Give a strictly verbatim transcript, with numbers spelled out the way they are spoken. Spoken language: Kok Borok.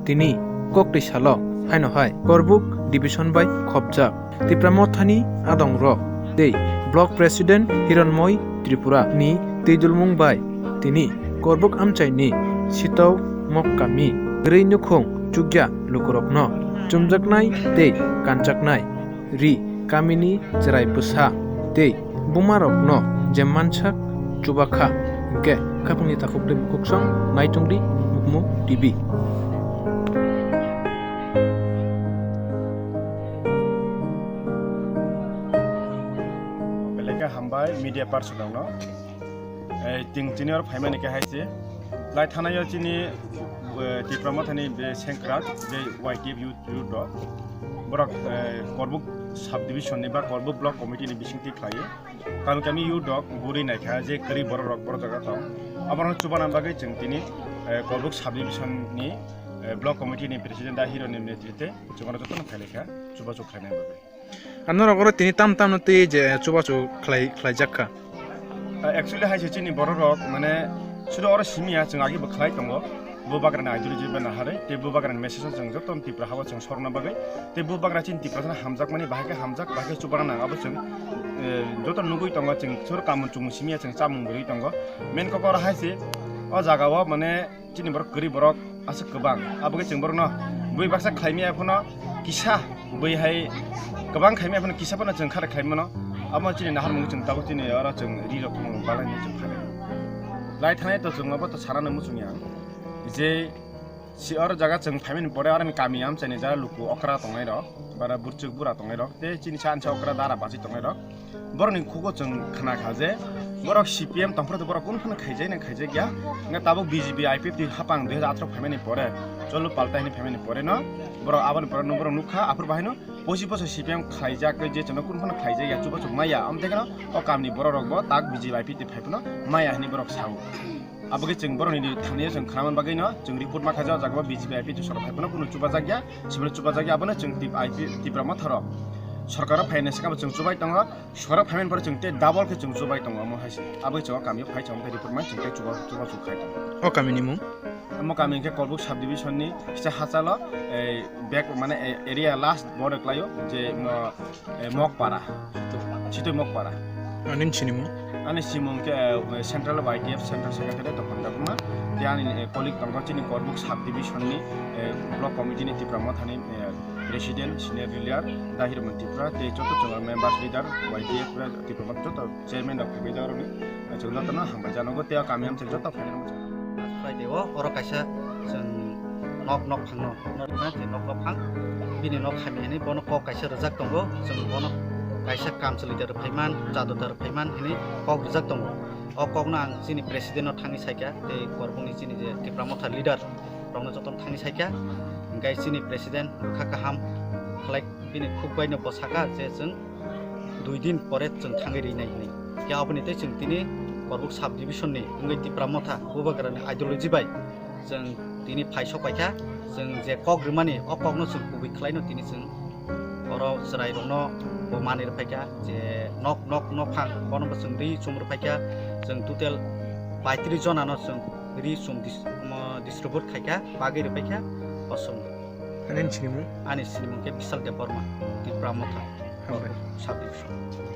Tini koktwi salo haino hai Korbuk division bai khopjak Tipra Mothani adongrok tei Block President Hironmoi Tripura ni twijlmung bai tini Korbuk amchaini Sitok Mok kami kwrwi nukhung chukya lukurokno chumjaknai tei kanjaknai ri kamini chwrai bwsa tei bumarokno je mansak chubakha, hinkhe khapangni takhuk tei bukhuksong naitongdi Mukmuk T V. Belai khe hambai media person rokno. Eh, ting tini oro phaimani khe hai se. Lai thanaio chini, eh, Tipra Mothani be sengkrak, be Y T F youth, youth rok. Borok, eh, Korbuk sub division ni ba Korbuk block committee ni bisingtwi khlaiwi. Kami kami youth rok buri naikha je kwrwi borok rok borok jaga tong. Abono chubana bagwi chwng tini, eh, Korbuk sub division ni, eh, block committee ni president da Hero ni netrite chwngno jotono khailai kha, chubachu khlaina bagwi. Ang norok oro tini tam tamno twi je chubachu khlai, khlaijak kha. Ah, actually hai se chini borok rok mane sudu oro simi ya, chwng agi bo khlai tongo. Bubagrani ideology bai naharwi tei Bubagrani message o chwng joto Tipra hao chwng sorna bagwi tei Bubagra chini Tipra jani hamjakmani bahai khe hamjak, bahai khe chubana nang abo chwng, eh, joto nugwi tongo, chwng sur kamun chumung simi ya, chwng chamung rwi tongo. Main kok oro hai se o jaga o mane chini borok kwrwi borok aswk kwbang. Abo khe chwng borokno bui baksa khlaimaya phano kisa bui hai kwbang khaimaya phano kisa phano chwng khare khlaimano. Abo chini naharmung chwng tabuk chini oro chwng ri rok thwngmung balai hinwi chwng khainai. Lai thanai to chwng abo to sanano muchungya. Je si oro jaga chwng phaimani pore oro ni kami amchaini jara luku okra tongnai rok, bara burchuk bura tongnai rok. Tei chini sa ansa okra dara bachwi tongnai rok. Borokni khugo chwng khna kha je borok C P M tongphuru borok kunu phano khaijai na khaijak ya. Hwnkhe tabuk B J P I P F T hapang dui hajar atharo phaimani pore, cholo palta hini phaimani pore no borok aboni pore no borok nukha aphuru bahai no pochis bochor C P M khlaijak tei je chwngno kunu phano khlaijak ya chubachu maya. Amtwi kheno o kamni borok rok bo tak B J P I P F T phai phano maya hini borok sao. Abo khe chwng borokni thani chwng khnaman bagwi no chwng report ma khaijak, o jaga o B J P I P T sorok phai phano kunu chubajak ya, sibino chubajak ya, abono chwng tip I P Tipra Motha rok sorkar o phaina swkang bo chwng chubai tongo, sorkar phaimani pore chwng tei double khe chwng chubai tongo, omo hai se. Abo chwng o kami o phai chwng tei report ma chwng tei chuba, chuba chwng khai tongo. O kami ni mung? Omo kami hwnkhe Korbuk sub division ni kisa hachalo, ei, back mane, eh, area last border klaio je, mo, eh, Mokpara, Sitoi Mokpara. Ani sinimung? Ani simung khe, eh, Central Y T F Central Secretary Tophan Debbarma. Tei ani, eh, colleague tongo chini Korbuk sub division ni, eh, block committee ni Tipra Mothani, eh, president, senior leader, Dahirmon Tripura, tei joto chwng members leader, Y T F, Tipra Motha joto chairman rok phaibai jaga rokni, chwng jotono hambai janogo, tei o kami amchai joto phainai rok. Friday o oro kaisa chwng nok nok phangno, nok nok phang, bini nok hamya hinwi bono kok kaisa rwjak tongo, chwng bono kaisa kamchwlwi da rwphaiman, chado da rwphaiman hinwi kok rwjak tongo. O kokno ang chini president no thangwi saikha, tei Korbukni chini je Tipra Motha leader rokno jotono thangwi saikha, hwnkhe chini president bwkha kaham khlai bini khuk bai no bo sakha je chwng dui din pore chwng thangwi rinai hinwi. Khe aboni tei chwng tini Korbuk sub division ni wngwi Tipra Motha Bubagrani ideology bai chwng tini phaisok paikha. Chwng je kok rwmani o kokno chwng kubui khlaino tini chwng oro chwrai rokno bo manwi rwphaikha je nok nok nok phang bono bo chwng ri chum rwphaikha. Chwng total paitris jona no chwng ri chum dis-, omo distribute khaikha, bagwi rwphaikha bo chwng. Ani sinimung? Ani sinimung khe Bishal Debbarma, Tipra Motha. Hambai. Sub division.